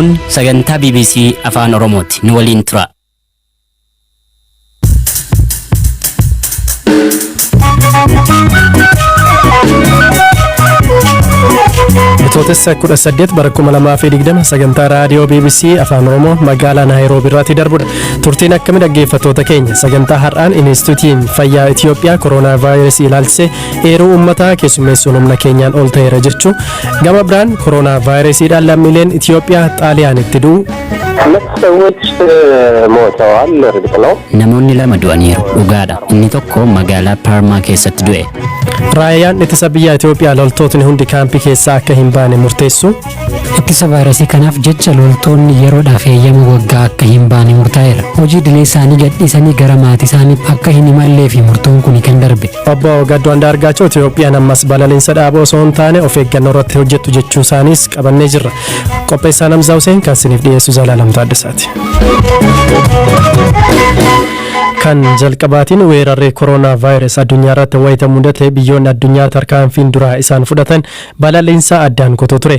Kun sagantaa BBC Afaan Oromooti. Nu waliin tura. Bitootessa 18 bara 2020 sagantaa raadiyoo BBC Afaan Oromoo magaalaa Naayiroobii irratti darbudha. Turtiin akkamii dhaggeeffattoota keenya? Sagantaa har'aan Inistituutiin Fayyaa Itiyoophiyaa kooroonaa vaayirasii ilaalchisee eeruu uummataa keessummeessuun humna keenyaan ol ta'eera jechuu. Gama biraan kooroonaa vaayirasiidhaan lammiileen Itiyoophiyaa Xaaliyaanitti du'u. ሁለት ሰዎች ሞተዋል። እርግጥ ነው። Namoonni lama du'aniiru. Dhugaadha. Inni tokko magaalaa Parmaa keessatti du'e. Raayyaan ittisa biyya Itiyoophiyaa loltootni hundi kaampii keessaa akka hin baane murteessu. Ittisa vaayirasii kanaaf jecha loltoonni yeroodhaaf eeyyama waggaa akka hin baane murtaa'eera. Hojii idilee isaanii gadhiisanii gara maatii isaanii akka hin imallee fi murtoon kun kan darbe. Obbo Gaddoo Andaargaachoo Itiyoophiyaan ammas balaliinsa dhaabuu osoo hin taane of eeggannoo irratti hojjettu jechuu isaaniis qabannee jirra. Qopheessaan Hamzaa Hussein kan isiniif dhiyeessu Zalaalam Taaddasaati. Kan jalqabaatiin weerarri kooroonaa vaayirasii addunyaa irratti wayita mudate biyyoonni addunyaa tarkaanfiin duraa isaan fudhatan balaliinsa addaan kutuu ture.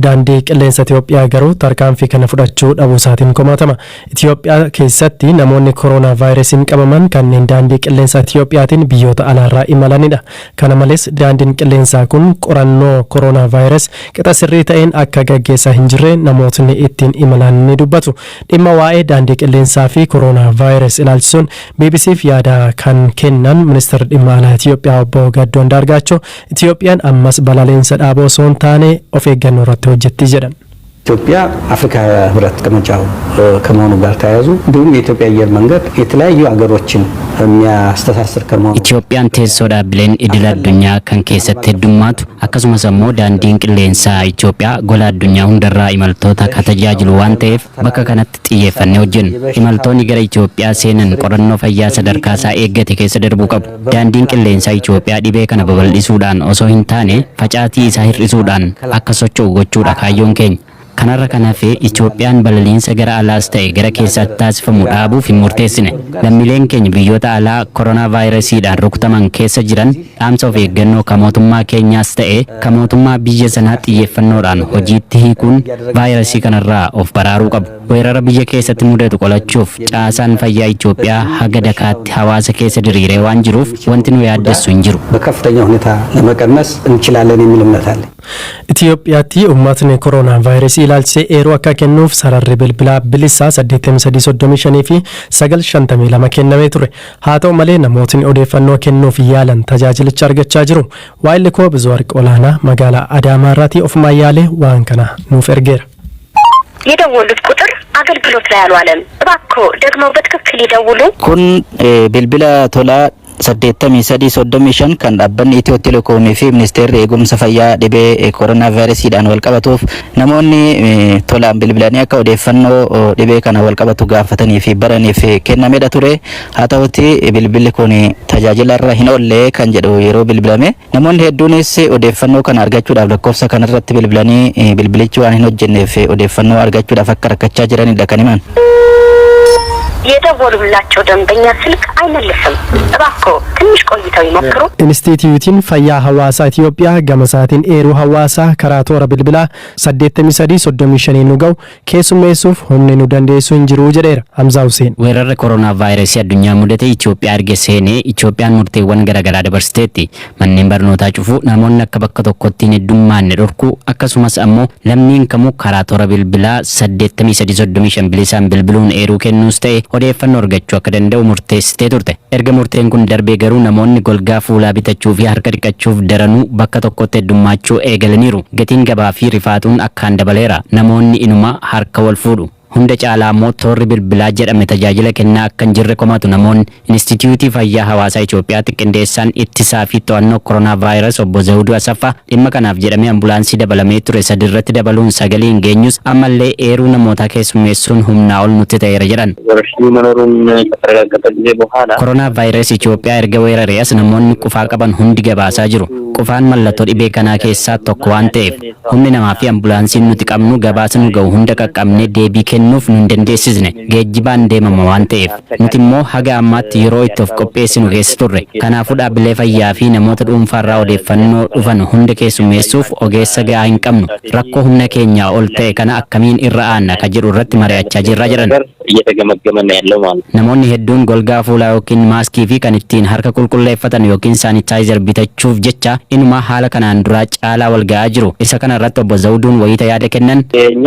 Daandii qilleensa Itiyoophiyaa garuu tarkaanfii kana fudhachuu dhabuu isaatiin komatama. Itiyoophiyaa keessatti namoonni kooroonaa vaayirasiin qabaman kanneen daandii qilleensa Itiyoophiyaatiin biyyoota alaarraa imalanidha. Kana malees daandiin qilleensaa kun qorannoo kooroonaa vaayirasii qixa sirrii ta'een akka gaggeessaa hin jirre namootni ittiin imalan ni dubbatu. Dhimma waa'ee daandii qilleensaa fi kooroonaa vaayirasii ilaalchisuun BBCf yaada kan kennan ministeerri dhimma alaa Itiyoophiyaa obbo Gaddoo Andaargaachoo Itiyoophiyaan ammas balaliinsa dhaabuu osoo hin taane of eeggannoo irratti hojjetti jedhan. ኢትዮጵያ አፍሪካ ህብረት መቀመጫው ከመሆኑ ጋር ተያይዞ እንዲሁም የኢትዮጵያ አየር መንገድ የተለያዩ ሀገሮችን የሚያስተሳስር ከመሆኑ Itiyoophiyaan teessoo dhaabbileen idil addunyaa kan keessatti heddummaatu, akkasumas ammoo daandiin qilleensaa Itiyoophiyaa gola addunyaa hundarraa imaltoota akka tajaajilu waan ta'eef bakka kanatti xiyyeeffannee hojjennu. Imaltoonni gara Itiyoophiyaa seenan qorannoo fayyaa sadarkaa isaa eeggate keessa darbuu qabu. Daandiin qilleensaa Itiyoophiyaa dhibee kana babal'isuudhaan osoo hin taane facaatii isaa hir'isuudhaan akka socho'u gochuudha kaayyoon keenya. Kanarra kan hafe Itiyoophiyaan balaliinsa gara alaas ta'e gara keessaatti taasifamu dhaabuuf hin murteessine. Lammiileen keenya biyyoota alaa koronaa vaayirasiidhaan rukutaman keessa jiran dhaamsa of eeggannoo kan mootummaa keenyaas ta'e kan mootummaa biyya sanaa xiyyeeffannoodhaan hojiitti hiikuun vaayirasii kanarraa of baraaruu qabu. Weerara biyya keessatti mudatu qolachuuf caasaan fayyaa Itiyoophiyaa haga dakaatti hawaasa keessa diriiree waan jiruuf wanti nu yaaddessu hin jiru. በከፍተኛ ሁኔታ ለመቀነስ እንችላለን የሚል እምነት አለ። Itiyoophiyaatti uummatni kooroonaa vaayirasii ilaalchisee eeruu akka kennuuf sararri bilbilaa bilisaa 8335 fi 952 kennamee ture. Haa ta'u malee namootni odeeffannoo kennuuf yaalan tajaajilicha argachaa jiru. Waa'illi koo Bizuwarq Olaanaa magaalaa Adaamaa irraatii ofumaan yaalee waan kana nuuf ergeera. የደወሉት ቁጥር አገልግሎት ላይ አልዋለም። እባክዎ ደግሞ በትክክል ይደውሉ። Kun bilbila tolaa 8335 kan dhaabbanni Itiyoo Telekoomii fi Ministeerri Eegumsa Fayyaa dhibee koronaa vaayirasiidhaan wal qabatuuf namoonni tolaan bilbilanii akka odeeffannoo dhibee kana wal qabatu gaafatanii fi baraniif kennamedha ture. Haa ta'uti bilbilli kun tajaajila irra hin oolle kan jedhu yeroo bilbilame namoonni hedduunis odeeffannoo kana argachuudhaaf lakkoofsa kanarratti bilbilanii bilbilichi waan hin hojjenneef odeeffannoo argachuudhaaf akka rakkachaa jiranidha kan himan. የደወሉላቸው ደንበኛ ስልክ አይመልስም። እባክዎ ትንሽ ቆይተው ይሞክሩ። Inistituutiin Fayyaa Hawaasaa Itiyoophiyaa gama isaatiin eeruu hawaasaa karaa toora bilbilaa 8335 nu ga'u keessummeessuuf humni nu dandeessu hin jiru jedheera. Hamzaa Hussein. Weerarri koronaa vaayirasii addunyaa mudate Itiyoophiyaa erga seenee Itiyoophiyaan murteewwan garaagaraa dabarsiteetti. Manneen barnootaa cufuu, namoonni akka bakka tokkotti hin heddummaanne dhorkuu, akkasumas ammoo lammiin kamuu karaa toora bilbilaa 8335 bilisaan bilbiluun eeruu kennuus ta'e odeeffannoo argachuu akka danda'u murteessitee turte. Erga murteen kun darbee garuu namoonni golgaa fuulaa bitachuu fi harka dhiqachuuf daranuu bakka tokkotti heddummaachuu eegalaniiru. Gatiin gabaa fi rifaatuun akkaan dabaleera. Namoonni inuma harka wal fuudhu. Hunda caalaa immoo toorri bilbilaa jedhame tajaajila kennaa akka hin jirre komatu namoonni. Inistituutii Fayyaa Hawaasaa Itiyoophiyaatti qindeessaan ittisaa fi to'annoo koronaa vaayirasii obbo Zawuduu Asaffaa dhimma kanaaf jedhamee ambulaansii dabalamee ture sadi irratti dabaluun sagalee hin geenyus ammallee eeruu namootaa keessummeessuun humnaa ol nutti ta'eera jedhan. ወረርሽኙ መኖሩን ከተረጋገጠ ጊዜ በኋላ Koronaa vaayirasii Itiyoophiyaa erga weeraree as namoonni qufaa qaban hundi gabaasaa jiru. Qufaan mallattoo dhibee kanaa keessaa tokko waan ta'eef, humni namaa fi ambulaansiin nuti qabnu gabaasa nu ga'u hunda qaqqabnee deebii kennuuf nu hin dandeessisne. Geejjibaan deemama waan ta'eef, nuti immoo haga ammaatti yeroo itti of qopheessinu keessa turre. Kanaafuu dhaabbilee fayyaa fi namoota dhuunfaarraa odeeffannoo dhufan hunda keessummeessuuf ogeessa ga'aa hin qabnu. Rakkoo humna keenyaa ol ta'e kana akkamiin irra aanna ka jedhu irratti mari'achaa jirra jedhan. እየተገመገመ ነው ያለው ማለት ነው። Namoonni hedduun golgaa fuulaa yookiin maaskii fi kan ittiin harka qulqulleeffatan yookiin sanitizer bitachuuf jecha inuma haala kanaan duraa caalaa wal ga'aa jiru. Isa kana irratti obbo Zawuduun wayita yaada kennan, እኛ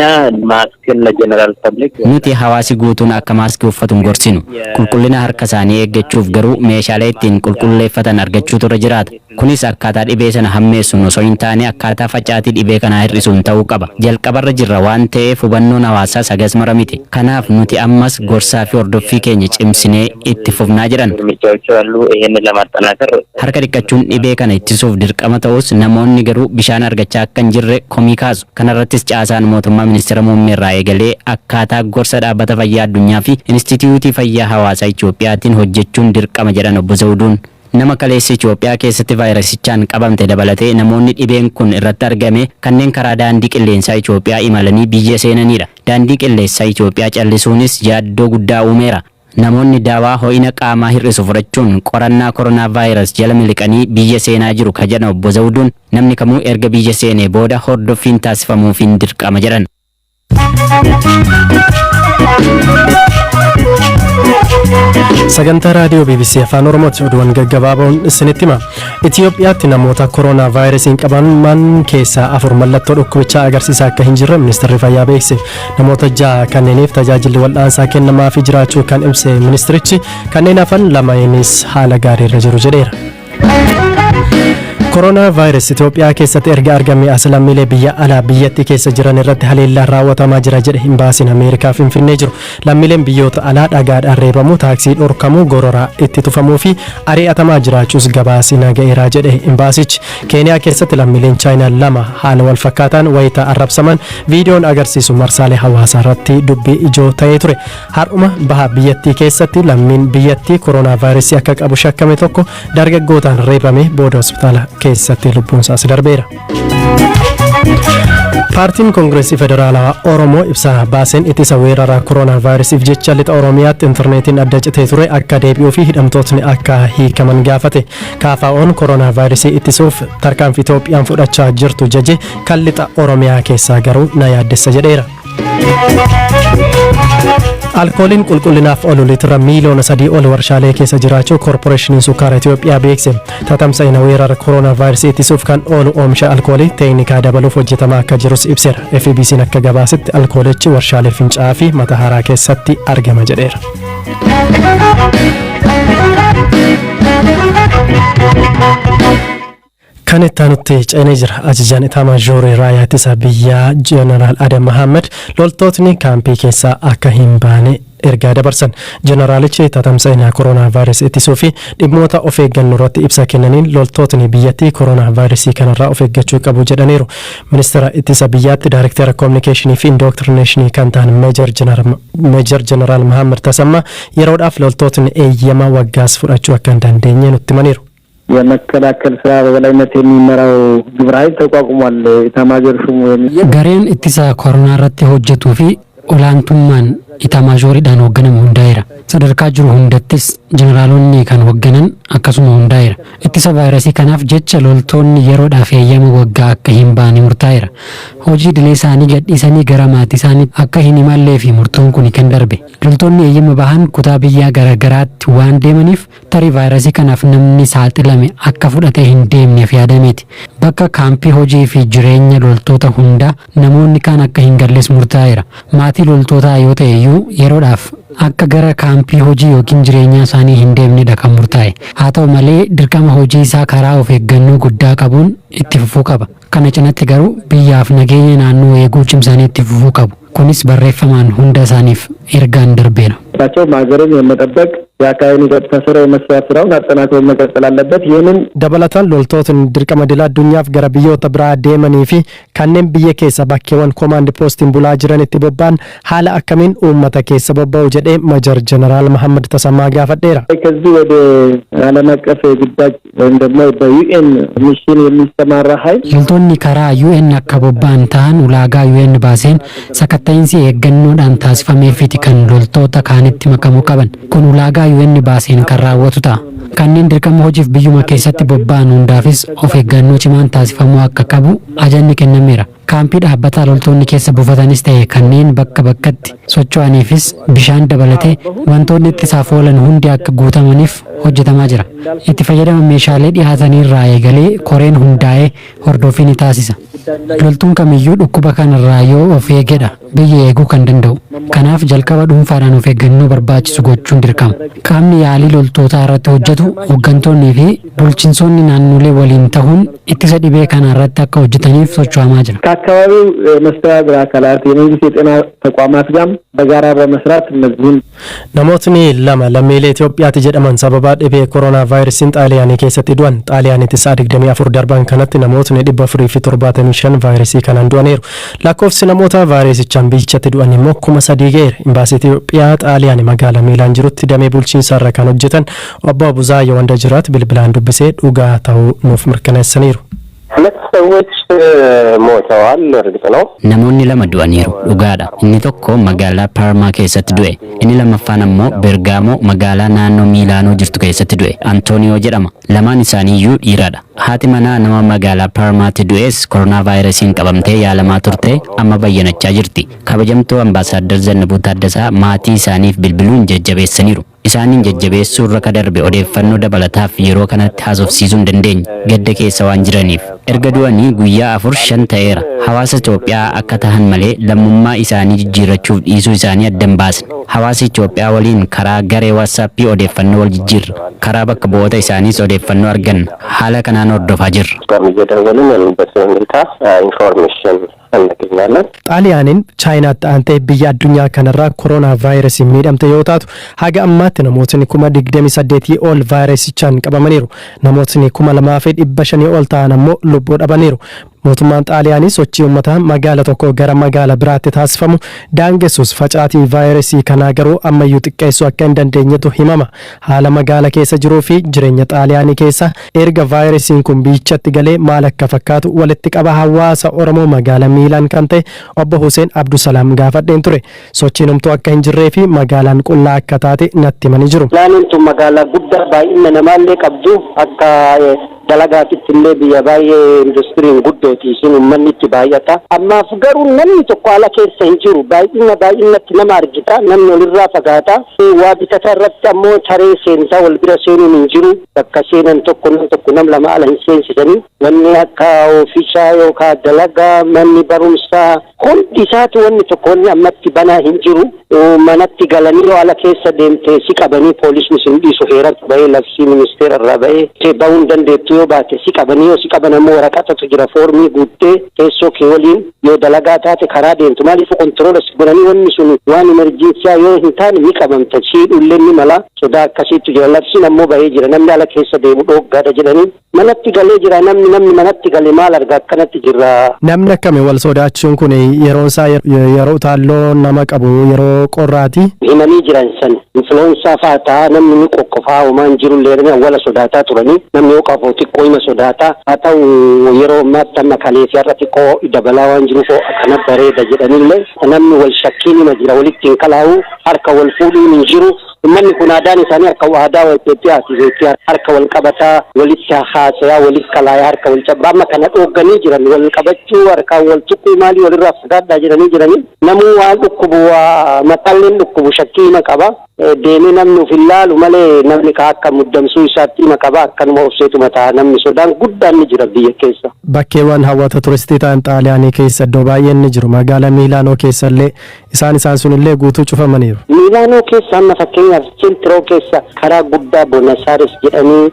ማስክን ለ general public Nuti hawaasi guutuun akka maaskii uffatu hin gorsinu. Qulqullina harka isaanii eeggachuuf garuu meeshaalee ittiin qulqulleeffatan argachuutu irra jiraata. Kunis akkaataa dhibee sana hammeessuun osoo hin taane, akkaataa facaatii dhibee kanaa hir'isuun ta'uu qaba. Jalqabarra jirra waan ta'eef hubannoon hawaasaas hagas mara miti. Kanaaf nuti ammas gorsaa fi hordoffii keenya cimsinee itti fufnaa jedhan. እርምጃዎች አሉ። ይሄንን ለማጠናከር Harka dhiqachuun dhibee kana ittisuuf dirqama ta'us, namoonni garuu bishaan argachaa akka hin jirre komii kaasu. Kanarrattis caasaan mootummaa ministeera muummee irraa eegalee akkaataa gorsa Dhaabbata Fayyaa Addunyaa fi Inistituutii Fayyaa Hawaasaa Itiyoophiyaatiin hojjechuun dirqama jedhan obbo Zawuduun. Nama kaleessa Itoophiyaa keessatti vaayirasichaan qabamte dabalatee, namoonni dhibeen kun irratti argame kanneen karaa Daandii Qilleensaa Itoophiyaa imalanii biyya seenanidha. Daandii Qilleensaa Itoophiyaa callisuunis yaaddoo guddaa uumeera. Namoonni daawaa ho'ina qaamaa hir'isu fudhachuun qorannaa koronaa vaayirasi jala miliqanii biyya seenaa jiru ka jedhan obbo Zawuduun, namni kamuu erga biyya seenee booda hordoffiin taasifamuufiin dirqama jedhan. Sagantaa raadiyoo BBC Afaan Oromooti. Oduuwwan gaggabaaboon isinitti hima. Itoophiyaatti namoota koronaa vaayirasiin qabaman keessaa afur mallattoo dhukkubichaa agarsiisaa akka hin jirre ministeerri fayyaa beeksise. Namoota ja'a kanneeniif tajaajilli wal'aansaa kennamaafii jiraachuu kan ibse ministerichi, kanneen hafan lameenis haala gaariirra jiru jedheera. Koronaa vaayirasi Itoophiyaa keessatti erga argame as lammiilee biyya alaa biyyattii keessa jiran irratti haleellaan raawwatamaa jira jedhe imbaasiin Ameerikaa Finfinnee jiru. Lammiileen biyyoota alaa dhagaadhaan reebamuu, taaksii dhorkamuu, gororaa itti tufamuu fi ari'atamaa jiraachuus gabaasi naga'eeraa jedhe imbaasichi. Keeniyaa keessatti lammiileen Chaayinaa lama haala wal fakkaataan wayitaa arrabsaman viidiyoon agarsiisu marsaalee hawaasaa irratti dubbii ijoo ta'ee ture. Har'uma baha biyyattii keessatti lammiin biyyattii koronaa vaayirasii akka qabu shakkame tokko dargaggootaan reebame booda hospitaala keessatti lubbuun isaas darbeera. Paartiin Koongireesii Federaalawaa Oromoo ibsa baaseen, ittisa weerara koronaa vaayirasiif jecha lixa Oromiyaatti intarneetiin adda citee ture akka deebi'uu fi hidhamtootni akka hiikaman gaafate. KFO'n koronaa vaayirasii ittisuuf tarkaanfii Itoophiyaan fudhachaa jirtu jaje, kan lixa Oromiyaa keessaa garuu na yaaddessa jedheera. Alkooliin qulqullinaaf oolu liitira miiliyoona 3 ol warshaalee keessa jiraachuu Koorporeeshiniin Sukkaara Itoophiyaa beekse. Tatamsa'ina weerara koronaa vaayirasii ittisuuf kan oolu oomisha alkoolii teeknikaa dabaluuf hojjetamaa akka jirus ibseera. FBC'n akka gabaasetti alkoolichi warshaalee Fincaa'aa fi Mataharaa keessatti argama jedheera. Kan itti aanutti ceenee jira. Ajajaan Itaamaajorii Raayyaa Ittisa Biyyaa Jeneraal Adam Mahammad loltootni kaampii keessaa akka hin baane ergaa dabarsan. Jeneraalichi tatamsa'ina koronaa vaayirasii ittisuu fi dhimmoota of eeggannoo irratti ibsa kennaniin, loltootni biyyattii koronaa vaayirasii kanarraa of eeggachuu qabu jedhaniiru. Ministeera ittisa biyyaatti daayirektara koominikeeshinii fi indoktrineeshinii kan ta'an Meejar Jeneraal Mahammad Tasammaa yeroodhaaf loltootni eeyyama waggaas fudhachuu akka hin dandeenye nutti himaniiru. የመከላከል ስራ በበላይነት የሚመራው ግብረ ኃይል ተቋቁሟል። ኢታማዦር ሹሙ Gareen ittisa koronaa irratti hojjetuu fi olaantummaan itaamaajooriidhaan hoogganamu hundaa'eera. Sadarkaa jiru hundattis jeneraalonni kan hoogganan akkasuma hundaa'eera. Ittisa vaayirasii kanaaf jecha loltoonni yeroodhaaf eeyyama waggaa akka hin baane murtaa'eera. Hojii idilee isaanii gadhiisanii gara maatii isaanii akka hin imallee fi murtoon kun kan darbe. Loltoonni eeyyama bahan kutaa biyyaa garaagaraatti waan deemaniif, tarii vaayirasii kanaaf namni saaxilame akka fudhatee hin deemneef yaadameeti. Bakka kaampii hojii fi jireenya loltoota hundaa namoonni kaan akka hin galles murtaa'eera. Maatii loltootaa yoo ta'e iyyuu yeroodhaaf akka gara kaampii hojii yookiin jireenyaa isaanii hin deemnedha kan murtaa'e. Haa ta'u malee, dirqama hojii isaa karaa of eeggannoo guddaa qabuun itti fufuu qaba. Kana cinatti garuu biyyaaf nageenya naannoo eeguu cimsanii itti fufuu qabu. Kunis barreeffamaan hunda isaaniif ergaan darbeera. አለባቸው። ሀገርን የመጠበቅ የአካባቢን የጸጥታ ስራ የመስራት ስራውን አጠናክሮ መቀጠል አለበት። ይህንን Dabalataan loltootni dirqama idil addunyaaf gara biyyoota biraa deemanii fi kanneen biyya keessa bakkeewwan koomaand poostiin bulaa jiranitti bobba'an haala akkamiin uummata keessa bobba'u jedhee Major Jeneraal Mahammad Tasammaa gaafadheera. ከዚህ ወደ ዓለም አቀፍ ግዳጅ ወይም ደግሞ በ UN mission የሚሰማራ ኃይል Loltoonni karaa UN akka bobba'an ta'an ulaagaa UN baaseen sakatta'iinsi eeggannoodhaan taasifameefiti kan loltoota kaanitti makamuu qaban. Kun ulaagaa UN baaseen kan raawwatu ta'a. Kanneen dirqama hojiif biyyuma keessatti bobba'an hundaafis of eeggannoo cimaan taasifamuu akka qabu ajajni kennameera. Kaampii dhaabbataa loltoonni keessa buufatanis ta'e kanneen bakka bakkatti socho'aniifis bishaan dabalatee wantoonni ittisaaf oolan hundi akka guutamaniif hojjetamaa jira. Itti fayyadama meeshaalee dhiyaatanii irraa eegalee koreen hundaa'ee hordoffii ni taasisa. Loltuun kamiyyuu dhukkuba kanarraa yoo of eegedha biyya eeguu kan danda'u. Kanaaf jalqaba dhuunfaadhaan of eeggannoo barbaachisu gochuun dirqama. Qaamni yaalii loltootaa irratti hojjetu, hooggantoonnii fi bulchiinsonni naannolee waliin ta'uun ittisa dhibee kana irratti akka hojjetaniif socho'amaa jira. ከአካባቢው መስተዳድር አካላት የመንግስት የጤና ተቋማት ጋርም በጋራ በመስራት እነዚህን Namootni lama lammiilee Itoophiyaati jedhaman sababa dhibee koronaa vaayirasiin Xaaliyaanii keessatti du'an. Xaaliyaanitti sa'a 24 darban kanatti namootni 475 vaayirasii kanaan du'aniiru. Lakkoofsi namoota vaayirasichaan biyyatti du'an immoo 3000 ga'eera. Imbaasii Itoophiyaa Xaaliyaanii magaalaa Miilaan jirutti damee bulchiinsaarra kan hojjetan obbo Buzaayyoo Wanda Jiraat bilbilaan dubbisee dhugaa ta'uu nuuf mirkaneessaniiru. ሁለት ሰዎች ሞተዋል። እርግጥ ነው። Namoonni lama du'aniiru, dhugaadha. Inni tokko magaalaa Parmaa keessatti du'e. Inni lammaffaan ammoo Bergaamoo, magaalaa naannoo Miilaanoo jirtu keessatti du'e. Antooniyoo jedhama. Lamaan isaaniiyyuu dhiiradha. Haati manaa nama magaalaa Parmaatti du'es koronaa vaayirasiin qabamtee yaalamaa turte, amma bayyanachaa jirti. Kabajamtuu Ambaasaaddar Zannabuu Taaddasaa maatii isaaniif bilbiluun jajjabeessaniiru. Isaaniin jajjabeessuu irra ka darbe odeeffannoo dabalataaf yeroo kanatti haasofsiisuu hin dandeenye, gadda keessa waan jiraniif. Erga du'anii guyyaa afur shan ta'eera. Hawaasa Itoophiyaa akka tahan malee lammummaa isaanii jijjiirrachuuf dhiisuu isaanii adda hin baasne. Hawaasa Itoophiyaa waliin karaa garee WhatsAppii odeeffannoo wal jijjiirra. Karaa bakka bu'oota isaaniis odeeffannoo arganna. Haala kanaan hordofaa jirra. ጋር እየደወልን ያሉበትን ሁኔታ information እናገኛለን። Xaaliyaaniin Chaayinaatti aantee biyya addunyaa kanarraa koronaa vaayirasiin miidhamte yoo taatu, haga ammaatti namootni 28,000 ol vaayirasichaan qabamaniiru. Namootni 2500 ol ta'an ammoo lubbuu dhabaniiru. Mootummaan Xaaliyaanii sochii uummataa magaala tokko gara magaala biraatti taasifamu daangessus, facaatii vaayirasii kanaa garuu ammayyuu xiqqeessuu akka hin dandeenyetu himama. Haala magaala keessa jiruu fi jireenya Xaaliyaanii keessa erga vaayirasiin kun biyyatti galee maal akka fakkaatu walitti qaba hawaasa Oromoo magaala Miilaan kan ta'e obbo Hussein Abdusalaam gaafadheen ture. Sochiin homtuu akka hin jirree fi magaalaan qullaa akka taate natti himanii jiru. Miilaaniin tun magaalaa guddaa baay'ina namaallee qabdu, akka dalagaatitti illee biyya baay'ee industiriin guddooti isin, uummanni itti baay'ata. Ammaaf garuu namni tokko ala keessa hin jiru. Baay'ina baay'inatti nama argita, namni walirraa fagaata. Waa bitata irratti ammoo taree seentaa, wal bira seenuun hin jiru. Bakka seenan tokko nam tokko nam lama ala hin seensisanii. Wanni akka ofiisaa yookaan dalagaa, manni barumsaa hundi isaatu wanni tokko wanni ammatti banaa hin jiru. Manatti galanii yoo ala keessa deemte si qabanii, poolisni sin dhiisu. Heeratti bahee, labsii ministeera irraa bahee bahuu hin dandeettu. Yoo baate si qabanii, yoo si qaban ammoo waraqatatu jira, foormii guuttee teessoo kee waliin yoo dalagaa taate karaa deemtu. Maaliif control si godhanii, wanni sun waan emergency yoo hin taane ni qabamta, siidhullee ni mala. Sodaa akkasiitu jira. Labsiin ammoo bahee jira, namni ala keessa deemu dhooggaadha jedhanii manatti galee jira namni. Namni manatti galee maal arga? Akkanatti jirra. Namni akkami wal sodaachuun kun yeroon isaa yeroo utaalloo nama qabu, yeroo qorraati? Himanii jiran san influenza fa'aa ta'a, namni ni qoqqofaa, homaan jiru illee awwala sodaataa turanii, namni yoo qabu xiqqoo hima sodaataa. Haa ta'u, yeroo ammaatti amma kaleessi har'a xiqqoo dabalaa waan jiruuf akkana bareeda jedhanillee, namni wal shakkiin hima jira, walitti hin kalaa'u, harka wal fuudhuun hin jiru. Uummanni kun aadaan isaanii akka aadaa Itoophiyaati. Itoophiyaa harka wal qabataa, walitti haasayaa, walitti kalaayaa, harka wal cabaa. Amma kana dhoogganii jiran, wal qabachuu, harkaan wal tuquu, maalii walirraa fagaadhaa jedhanii jiranii. Namuu waan dhukkubu, waa mataalleen dhukkubu shakkii hima qaba. Deemee namni of hin laalu malee, namni ka akka muddamsuu isaatti hima qaba. Akkanuma obseetuma ta'a namni, sodaan guddaan ni jira biyya keessa. Bakkeewwan hawwata turistii ta'an Xaaliyaanii keessa iddoo baay'een ni jiru. Magaalaa Miilaanoo keessa illee Isaan sunillee guutuu cufamaniiru. Miilaanoo keessa amma fakkeenyaaf Centro keessa karaa guddaa Buenos Aires jedhanii,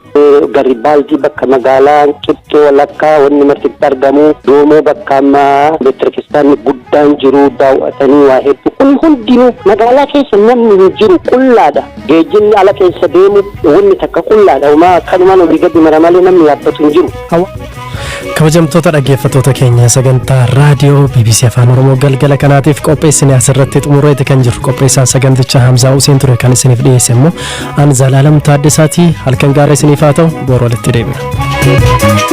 Garibaaldii bakka magaalaa qixxee walakkaa wanni marti itti argamu, Duomo bakka amma beetekiristaanni guddaan jiru daawwatanii waa hedduu, kun hundinuu magaalaa keessa namni hin jiru, qullaadha. Geejjibni ala keessa deemu wanni takka qullaadha. Homaa akkanumaan olii gadi mara malee namni yaabbatu hin jiru. Kabajamtoota dhaggeeffattoota keenya, sagantaa raadiyoo BBC Afaan Oromoo galgala kanaatiif qopheessine asirratti xumureeti kan jiru. Qopheessaan sagantichaa Hamzaa Huseen ture, kan isiniif dhiyeesse immoo an Zalaalam Taaddasaati. Halkan gaarii isiniif haa ta'u, boru walitti deebina.